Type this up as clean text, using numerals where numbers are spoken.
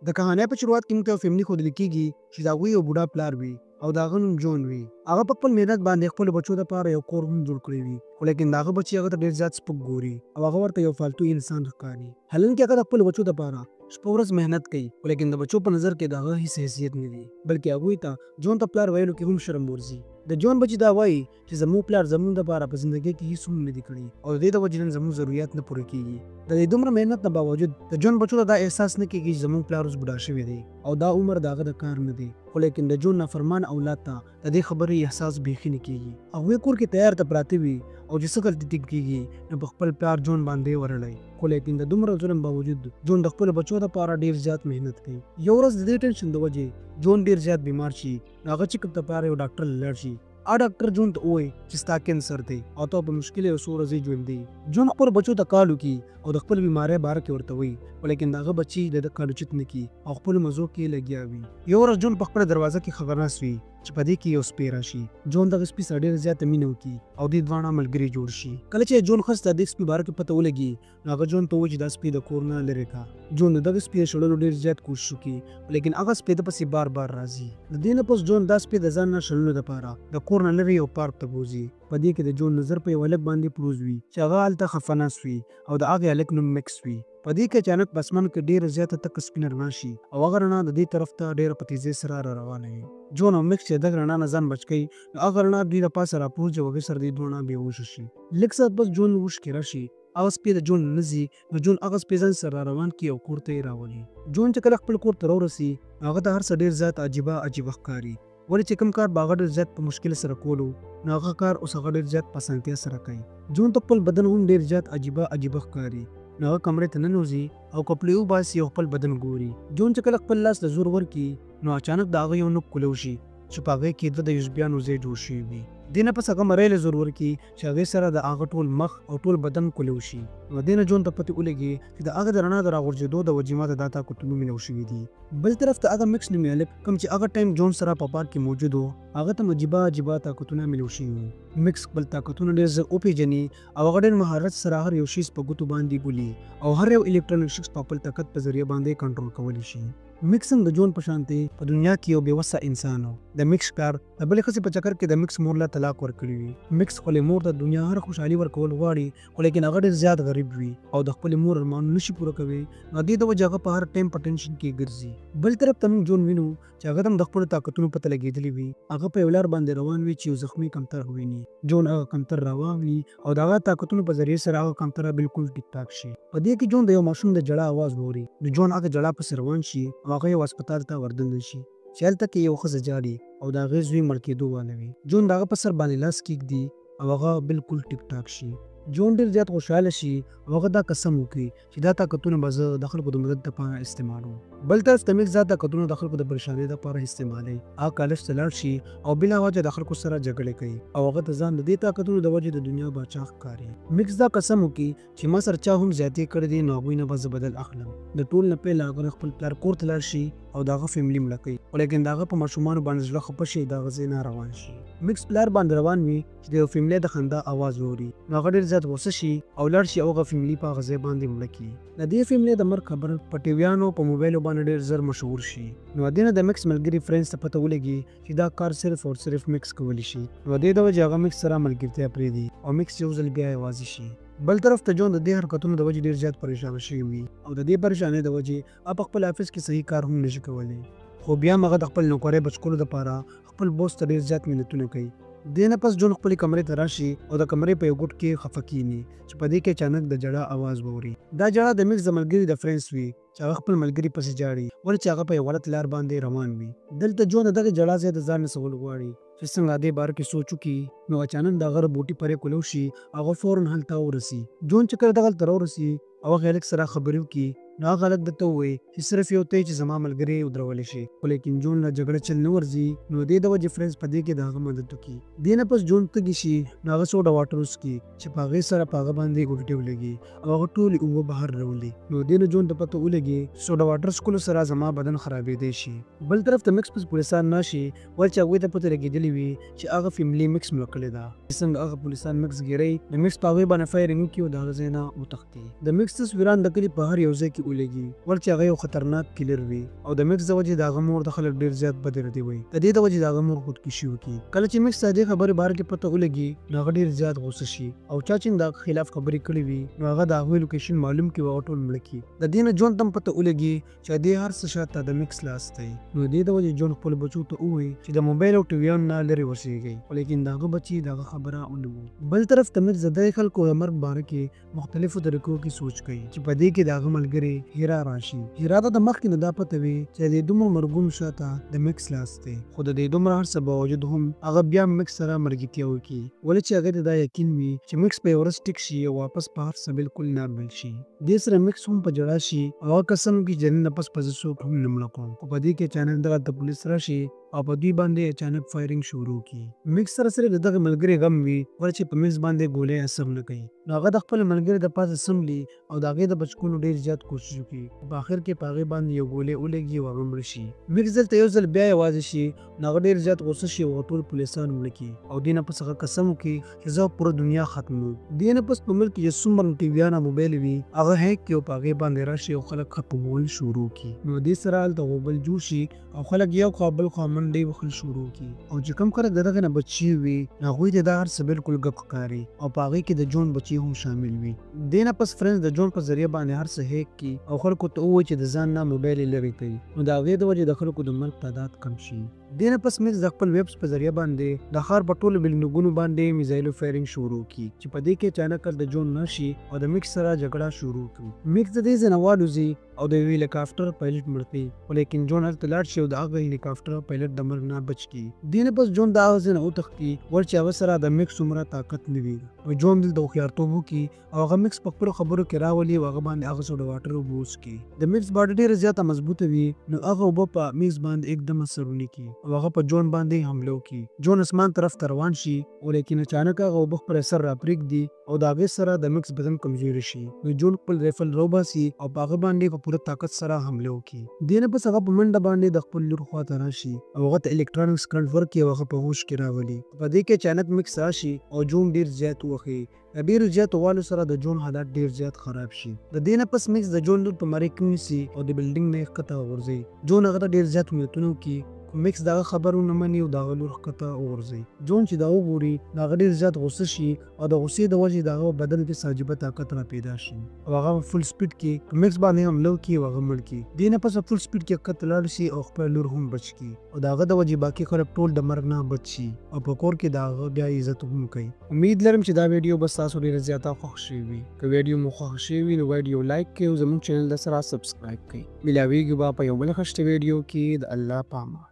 د کهانۍ په شروعات کې موږ ته یو فیملی ښودل کیږي چې د هغوی یو بوډا پلار وي او د هغه نوم جون وي. هغه په خپل محنت باندې خپلو بچو دپاره یو کور هم جوړ کړی وي، خو لیکن د هغه بچي هغه ته ډېر زیات سپک ګوري او هغه ورته یو فالتو انسان ښکاري. حالانکه هغه د خپلو بچو دپاره شپه ورځ محنت کوي، خو لیکن د بچو په نظر کې د هغه هیڅ حیثیت نه دی، بلکې هغوی ته جون ته پلار ویلو کې هم شرم ورځي. د جون بچي دا وایي چې زموږ پلار زموږ دپاره په زندګۍ کې هیڅ هم نه دي کړي او د دې د وجې نن زموږ ضروریات نه پوره کیږي. د دې دومره محنت نه باوجود د جون بچو ته دا احساس نه کیږي چې زموږ پلار اوس بوډا شوی دی او دا عمر د هغه د کار نه دی، خو لیکن د جون نافرمان اولاد ته د دې خبرې احساس بیخي نه کیږي. هغوی کور کې تیار ته پراته وي او چې څه غلطي ترې کیږي نو په خپل پلار جون باندې ورړی، خو لیکن د دومره ظلم باوجود جون د خپلو بچو دپاره ډېر زیات محنت کوي. یو ورځ د دې ټینشن د وجې جون ډېر زیات بیمار شي، نو هغه چیک اپ دپاره یو ډاکټر له لاړ شي. آ ډاکټر جون ته ووایي چې ستا کینسر دی او ته په مشکل یو څو ورځې ژوندی. جون خپلو بچو ته کال وکړي او د خپل بیمارۍ باره کې ورته وایي، خو لیکن د هغه بچي د ده کال اوچت نه کړي او خپلو مزو کې لګیا وي. یو ورځ جون په خپله دروازه کې خبر ناست وي چې په دې کې یو سپی راشي. جون دغه سپي سره ډېره زیاته مینه وکړي او دې دواړه ملګري جوړ شي. کله چې جون ښځې ته د دې سپي باره کې پته ولګي نو هغه جون ته ووایي چې دا سپی د کور نه لرې کا. جون د دغه سپي د شړلو ډېر زیات کوشش وکړي، خو لیکن هغه سپی ده پسې بار بار راځي. د دې نه پس جون دا سپی د ځان نه شړلو دپاره د کور نه لرې یو پارک ته بوځي. په دې کې د جون نظر په یو هلک باندې پروز وي چې هغه هلته خفه ناست وي او د هغې هلک نوم مکس وي. په دې کې اچانک په اسمان کې ډېره زیاته تکه سپینه رڼا شي او هغه رڼا د دې طرف ته ډېره په تیزۍ سره را روانه وي. جون او مکس چې دغه رڼا نه ځان بچ کوي نو هغه رڼا دوی د پاسه راپوځي او هغې سره دوی دواړه بې هوښه شي. لږ ساعت پس جون اوښکې راشي، هغه سپی د جون نه ځي، نو جون هغه سپی ځان سره را روان کړي او کور ته یې راولي. جون چې کله خپل کور ته راورسي نو هغه ته هر څه ډېر زیات عجیبه عجیبه ښکاري، ولې چې کوم کار به هغه ډېر زیات په مشکل سره کولو نو هغه کار اوس هغه ډېر زیات په اسانتیا سره کوي. جون ته خپل بدن هم ډېر زیات عجیبه عجیبه ښکاري، نو هغه کمرې ته ننوځي او کپړې وباسي او خپل بدن ګوري. جون چې کله خپل لاس له زور ورکړي نو اچانک د هغه یو نوک کولو شي چې په هغې کې د یوزبیانو ځای جوړ شوی وي. دې نه پس هغه مرۍ له زور ورکړي چې هغې سره د هغه ټول مخ او ټول بدن کولو شي. نو دې نه جون ته پتې ولګي چې د هغه د رڼا د راغورځېدو د وجې ماته دا طاقتونه میلاو شوي دي. بل طرف ته هغه مکس نومې هلک کوم چې هغه ټایم جون سره په پارک کې موجود و، هغه ته عجیبه عجیبه طاقتونه میلاو شوي وو. مکس خپل طاقتونه ډېر زر وپېژني او هغه ډېر مهارت سره هر یو شیز په ګوتو باندې ګولي او هر یو الکترونیک شیز په خپل طاقت په ذریعه باندې کنټرول کولی شي. مکس هم د جون په شانتې په دنیا کې یو بې وسه انسان و. د مکس پلار د بلې ښځې په چکر کې د مکس مور له طلاق ورکړی وي. مکس خپلې مور ته د دنیا هر خوشحالي ورکول غواړي، خو لیکن هغه ډېر زیات غریب وي او د خپلې مور ارمانونه نشي پوره کوي، نو د دې د وجې هغه په هر ټایم په ټینشن کې ګرځي. بل طرف ته موږ جون وینو چې هغه هم د خپلو طاقتونو پته لګېدلې وي. هغه په یو لار باندې روان وي چې یو زخمي کمتر وویني. جون هغه کمتر راواخلي او د هغه طاقتونو په ذریعه سره هغه کمتره بالکل ټیک ټاک شي. په دې کې جون د یو ماشوم د ژړا اواز واوري، نو جون هغه ژړا پسې روان شي او هغه یو هسپتال ته وردننه شي چې هلته کې یو ښځه ژاړي او د هغې زوی مړ کېدو واله وي. جون د هغه په سر باندې لاس کېږدي او هغه بالکل ټیک ټاک شي. جون ډېر زیات خوشحاله شي او هغه دا قسم وکړي چې دا طاقتونه به زه د خلکو د مدد لپاره استعمالوم. بل طرف ته مکس دا طاقتونه د خلکو د پریشانۍ لپاره استعمالوي. هغه کالج ته لاړ شي او بلا وجه د خلکو سره جګړې کوي او هغه ته ځان د دې طاقتونو د وجې د دنیا باچا ښکاري. مکس دا قسم وکړي چې ما سره چا هم زیاتې کړې دي نو هغوی نه به زه بدل اخلم. د ټول نه پهله هغه خپل پلار کور ته لاړ شي او د هغه فیملی مړه کوي، خو لیکن د هغه په ماشومانو باندې زړه خفه شي د هغه ځای نه روان شي. مکس پلار باندې روان وي چې د یو فیملی د خندا اواز واوري، نو هغه ډېر زیات غوسه شي او لاړ شي او هغه فیملی په هغه ځای باندې مړه کړي. د دې فیملی د مرګ خبر په ټیویانو په موبایلو باندې ډېر زر مشهور شي. نو دې نه د مکس ملګري فرینډز ته پته ولګي چې دا کار صرف او صرف مکس کولی شي، نو دې د وجې هغه مکس سره ملګرتیا پرېږدي او مکس یو ځل بیا یوازې شي. بل طرف ته جون د دې حرکتونو د وجې ډېر زیات پریشان شوی وي او د دې پریشانۍ د وجې هغه په خپل آفس کې صحیح کار هم نشي کولی، خو بیا هم هغه د خپل نوکرۍ بچ کولو دپاره خپل بوس ته ډېر زیات منتونه کوي. دې نه پس جون خپلې کمرې ته راشي او د کمرې په یو ګوټ کې خفه کیني چې په دې کې اچانک د ژړا اواز واوري. دا ژړا د مکس د ملګري د فرینډز وي چې هغه خپل ملګري پسې ژاړي، ولې چې هغه په یو غلط لار باندې روان وي. دلته جون د دغې ژړا ځای د ځان رسول غواړي چې څنګه دې باره کې سوچ وکړي، نو اچانک د هغه ربوټي پرې کولو شي، هغه فوراً هلته ورسي. جون چې کله دغلته راورسي او هغه هلک سره خبرې وکړي نو هغه هلک ده ته ووایي چې صرف یو ته یې چې زما ملګری ودرولی شي، خو لیکن جون له جګړه چل نه ورځي، نو دې د وجې فرینډز په دې کې د هغه مدد وکړي. دې نه پس جون تږی شي نو هغه سوډا واټر وڅکي چې په هغې سره په هغه باندې الټې ولګي او هغه ټولې اوبه بهر راولي. نو دې نه جون ته پته ولګي چې سوډا واټر څکلو سره زما بدن خرابېدی شي. بل طرف ته مکس پس پولیسان راشي، ولې چې هغوی ته پته لګېدلې وي چې هغه فیملی مکس مړه کړې ده. چې څنګه هغه پولیسان مکس ګیروي نو مکس په هغوی باندې فایرینګ وکړي او د هغه ځای نه وتښتي. د مکس تصویران د کلي په هر یو ځای کې ولګي، ول چې هغه یو خطرناک کلر وي او د مکس د وجې د هغه مور د خلک ډېر زیات بدې ردې وایي. د دې د وجې د هغه مور خودکشي وکړي. کله چې مکس د دې خبرې باره کې پته ولګي نو هغه ډېر زیات غوسه شي او چا چې د هغه خلاف خبرې کړې وي نو هغه د هغوی لوکیشن معلوم کړي او هغه ټول مړه کړي. د دې نه جون ته هم پته ولګي چې د دې هر څه شاته د مکس لاس دی. نو د دې د وجې جون خپلو بچو ته ووایي چې د موبایل او ټي ویانو نه لرې اوسېږئ، خو لیکن د هغه بچي د هغه خبره ونه مني. بل طرف ته مکس د دغې خلکو د مرګ باره کې مختلفو طریقو کې سوچ کوي چې په دې کې د هغه ملګری هیرا راشي. هیرا ته د مخکې نه دا پته وي چې د دې دومره مرګونو شاته د مکس لاس دی، خو د دې دومره هر څه باوجود هم هغه بیا مکس سره ملګرتیا وکړي، ولې چې هغې ته دا یقین وي چې مکس به یوه ورځ ټیک شي او واپس په هر څه بالکل نارمل شي. دې سره مکس هم په ژړا شي او هغه قسم وکړي چې د نن نه پس به زه څوک هم نه مړه کوم، خو په دې کې اچانک دغلته پولیس راشي او په دوی باندې اچانک فایرینګ شروع کړي. مکس سره صرف د دغه ملګري غم وي، ولې چې په مکس باندې ګولۍ اثر نه کوي. نو هغه د خپل ملګري د پاسه څملي او د هغې د بچ کولو ډېر زیات کوشش وکړي، خو په اخر کې په هغې باندې یو ګولۍ ولګي او هغه مړ شي. مکس دلته یو ځل بیا یوازې شي، نو هغه ډېر زیات غوسه شي او هغه ټول پولیسان مړه کړي او دې نه پس هغه قسم وکړي چې زه پوره دنیا ختموم. دې نه پس په ملک کې چې څومره ټي ویان او موبایل وي هغه هیک کړي او په هغې باندې راشي او خلک ختمول شروع کړي. نو دې سره هلته غوبل جوړ شي او خلک یو خوا بل خوا منډې وهل شروع کړي، او چې کوم خلک د دغې نه بچ شوي وي نو هغوی ته دا هر څه بالکل ګپ ښکاري او په هغې کې د جون بچي هم شامل وي. دې نه پس فرینډز د جون په ذریعه باندې هر څه هیک کړي او خلکو ته ووایي چې د ځان نه موبایل یې لرې کړي، نو د هغې د وجې د خلکو د مرګ تعداد کم شي. دې نه پس مکس د خپل ویبس په ذریعه باندې د ښار په ټولو بلډینګونو باندې میزایلو فایرینګ شروع کړي چې په دې کې اچانک د جون راشي او د مکس سره جګړه شروع کړي. مکس د دې ځای نه والوځي او د یو هلیکاپټر پایلټ مړ کړي، خو لیکن جون هلته لاړ شي او د هغه هلیکاپټر پایلټ د مرګ نه بچ کړي. دې نه پس جون د هغه ځای نه وتښتي، ول چې هغه سره د مکس څومره طاقت نه وي. نو جون دلته هوښیارتوب وکړي او هغه مکس په خپلو خبرو کې راولي او هغه باندې هغه سوډا واټر اوبه وڅښي. د مکس باډي ډېره زیاته مضبوطه وي، نو هغه اوبه په مکس باندې اکدم اثر ونه کړي او هغه په جون باندې حمله وکړي. جون اسمان طرف ته روان شي، خو لیکن اچانک هغه اوبه خپل سر راپرېږدي او د هغې سره د مکس بدن کمزوري شي. نو جون خپل ریفل راوباسي او په هغه باندې په پوره طاقت سره حمله وکړي. دې نه پس هغه په منډه باندې د خپل لور خواته راشي او هغه ته الکترونکس کرنټ ورکړي او هغه په هوش کې راولي. په دې کې اچانک مکس راشي او جون ډېر زیات ووهي. د ډېرو زیاتو والو سره د جون حالات ډېر زیات خراب شي. د دې نه پس مکس د جون لور په مرۍ کې ونیسي او د بلډینګ نه یې ښکته وغورځوي. جون هغه ته ډېر زیات امیدونه وکړي، خو مکس د هغه خبر ونه مني او د هغه لور ښکته وغورځوي. جون چې دا وګوري نو هغه ډېر زیات غوسه شي او د غوسې د وجې د هغه په بدن کې څه عجیبه طاقت را پیدا شي او هغه په فول سپیډ کې په مکس باندې حمله وکړي او هغه مړ کړي. دې نه پس په فول سپیډ کې ښکته لاړ شي او خپله لور هم بچ کړي او د هغه د وجې باقي خلک ټول د مرګ نه بچ شي او په کور کې د هغه بیا عزت هم کوي. امید لرم چې دا ویډیو به ستاسو ډېره زیاته خوښ شوې وي. که ویډیو مو خوښ شوې وي نو ویډیو لایک کړئ او زموږ چینل د سره سبسکرایب کړئ. ملاویږو به په یو بل ښایسته ویډیو کې. د الله په امان.